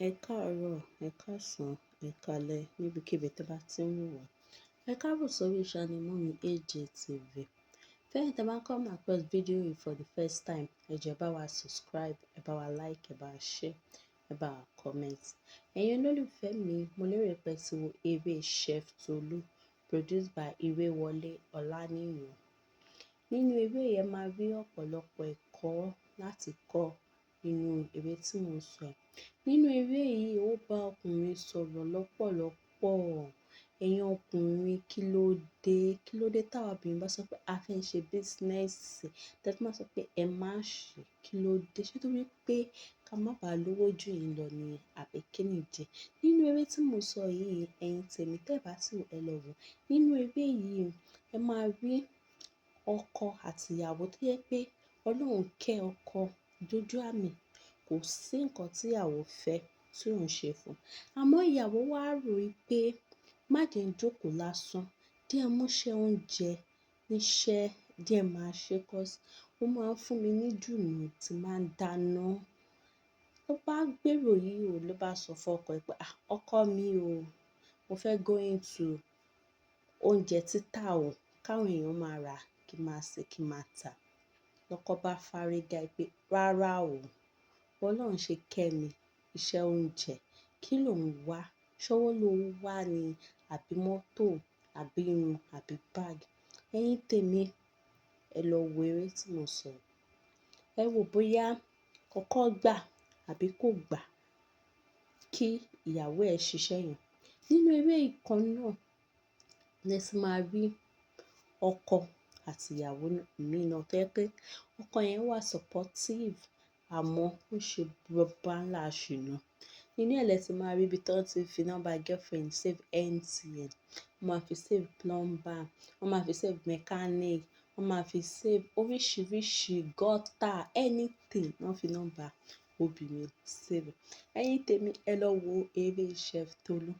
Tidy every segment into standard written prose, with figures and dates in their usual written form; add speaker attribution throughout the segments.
Speaker 1: Ẹ káàárọ̀, ẹ̀ káàsán, ẹ̀ káalẹ́ níbikíbi tí ẹ bá tí ń wò wá. Ẹ káàbọ̀ sórí channel Mummy AJ TV. Fẹ́yìn tí ẹ bá come across video yìí for the first time, ẹ jọ̀ọ́, ẹ bá wa subscribe, ẹ bá wa like, ẹ bá wa share, ẹ bá wa comment. Ẹ̀yin olólùfẹ́ mi, mo lérò pé ẹ ti wo eré Chef Tolu produced by Irewole Olaniyan. Nínú eré yẹn, máa rí ọ̀pọ̀lọpọ̀ ẹ̀kọ́ láti kọ́ nínú eré tí mò ń sọ. Nínú eré yìí, ó bá ọkùnrin sọ̀rọ̀ lọ́pọ̀lọpọ̀. Ẹ̀yin ọkùnrin, kí ló dé? Kí ló dé táwa obìnrin bá sọ pé a fẹ́ ṣe business, tẹ́ tí máa sọ pé ẹ má ṣe, kí ló dé? Ṣé torí pé ká má bàa lówó jù yín lọ ni àbí kí nìdí? Nínú eré tí mò ń sọ yìí, ẹ̀yin tèmi, tẹ́ bá tí ẹ lọ wò. Nínú eré yìí, ẹ máa rí ọkọ àti ìyàwó tó jẹ pé Ọlọ́run kẹ́ ọkọ dójú àmì, kò sí nǹkan tí ìyàwó fẹ́ tí òun ṣe fún un. Àmọ́ ìyàwó wá rò wípé má jẹ́ ń jókòó lásán, díẹ̀ múṣẹ́ oúnjẹ níṣẹ́, díẹ̀ máa ṣe 'cause ó máa ń fún mi ní ìdùnnú tí máa ń dáná. Ó bá gbèrò yìí o, ló bá sọ fún ọkọ ẹ̀ pé, "Ah, ọkọ mi o, mo fẹ́ go into oúnjẹ títà o, káwọn èèyàn máa rà kí máa ṣe kí máa tà." Lọ́kọ bá fárígá pé rárá o, Ọlọ́run ṣe kẹ́ mi, iṣẹ́ oúnjẹ, kí ló ń wá? Ṣọ́wọ́ ló ń wá ni àbí mọ́tò àbí irun àbí báàgì? Ẹ̀yin tèmi, ẹ lọ wo eré tí mò ń sọ. Ẹ wò bóyá ọkọ gbà àbí kò gbà kí ìyàwó ẹ̀ ṣiṣẹ́ yẹn. Nínú eré kan náà, lẹ ti máa rí ọkọ àti ìyàwó mìíràn tó jẹ́ pé ọkọ yẹn wà supportive, àmọ́ ó ṣe baba ńlá ṣìnà. Nínú ẹ̀ lẹ ti máa rí ibi tí wọ́n ti fi number girlfriend save MTN, wọ́n máa fi save plumber, wọ́n máa fi save mechanic, wọ́n máa fi save oríṣiríṣi gutter, anything wọ́n fi number obìnrin save. Ẹ̀yin tèmi, ẹ lọ wo eré Chef Tolu.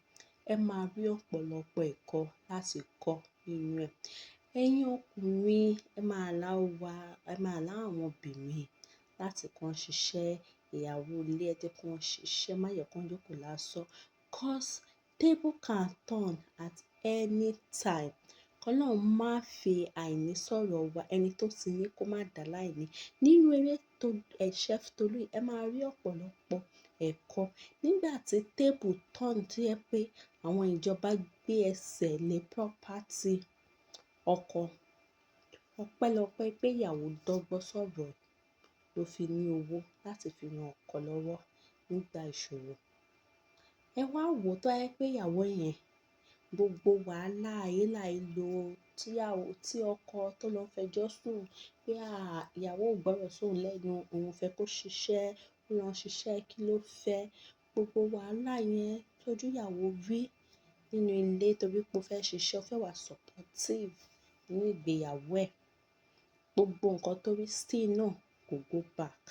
Speaker 1: Ẹ máa rí ọ̀pọ̀lọpọ̀ ẹ̀kọ́ láti kọ́ nínú ẹ̀. Ẹ̀yin ọkùnrin, ẹ máa allow wa, ẹ máa allow àwọn obìnrin láti kàn ṣiṣẹ́ ìyàwó ilé, ẹ jẹ́ kí wọ́n ṣiṣẹ́, má jẹ kí wọ́n jókòó lásán. 'Cause table can turn at any time. Kọ́lọ́run má fi àìní sọ̀rọ̀ wa, ẹni tó ti ní kó má dà láìní. Nínú eré tó, Chef Tolu, ẹ máa rí ọ̀pọ̀lọpọ̀ ẹ̀kọ́. Nígbà tí table turn tó jẹ́ pé àwọn ìjọba gbé ẹsẹ̀ lé property ọkọ, ọpẹ́lọpẹ́ pé ìyàwó dọ́gbọ́n sọ̀rọ̀ ló fi ní owó láti fi ran ọkọ lọ́wọ́ nígbà ìṣòro. Ẹ wá wò tó bá jẹ́ pé ìyàwó yẹn, gbogbo wàhálà hílàhílo tí ìyàwó, tí ọkọ tó lọ fẹjọ́ sùn pé à, ìyàwó ò gbọ́dọ̀ sóun lẹ́nu, òun fẹ́ kó ṣiṣẹ́, ó lọ ṣiṣẹ́, kí ló fẹ́? Gbogbo wàhálà yẹn tójú ìyàwó rí nínú ilé torí pé ó fẹ́ ṣiṣẹ́, ó fẹ́ wà supportive nínú ìgbéyàwó ẹ̀. Gbogbo nǹkan tó rí still náà kò go back.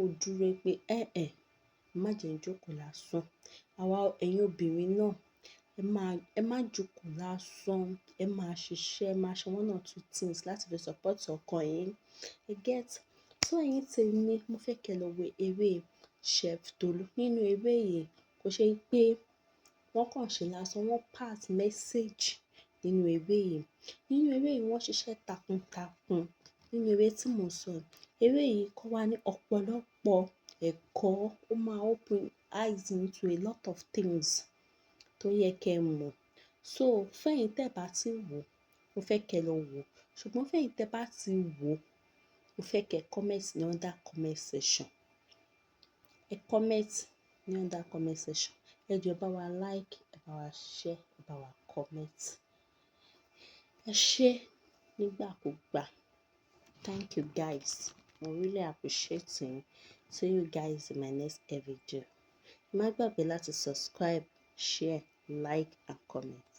Speaker 1: Ó dúró pé ẹ́ ẹ̀, má jẹ́ ń jókòó lásán. Àwa ẹ̀yin obìnrin náà, ẹ má jókòó lásán, ẹ máa ṣiṣẹ́, ẹ máa ṣe one or two things láti fi support ọkọ yín. You get? So ẹ̀yin tèmi, mo fẹ́ kí ẹ lọ wo eré Chef Tolu. Nínú eré yìí, kò ṣe pé wọ́n kàn ṣe lásán, wọ́n pass message nínú eré yìí. Nínú eré yìí, wọ́n ṣiṣẹ́ takuntakun. Nínú eré tí mò ń sọ, eré yìí kọ́ wa ní ọ̀pọ̀lọpọ̀ ẹ̀kọ́. Ó máa open eyes into a lot of things tó yẹ kí ẹ mọ̀. So fún ẹ̀yin tí ẹ bá ti wò, mo fẹ́ kí ẹ lọ wò. Ṣùgbọ́n fún ẹ̀yin tí ẹ bá ti wò, mo fẹ́ kí ẹ comment ní under comment section. Ẹ comment ní under comment section. Ẹ jọ̀ọ́, ẹ bá wa like, ẹ bá wa share, ẹ bá wa comment. Ẹ ṣé nígbàkúgbà. Thank you guys. I really appreciate you. See you guys in my next video. Má gbàgbé láti subscribe, share, like and comment.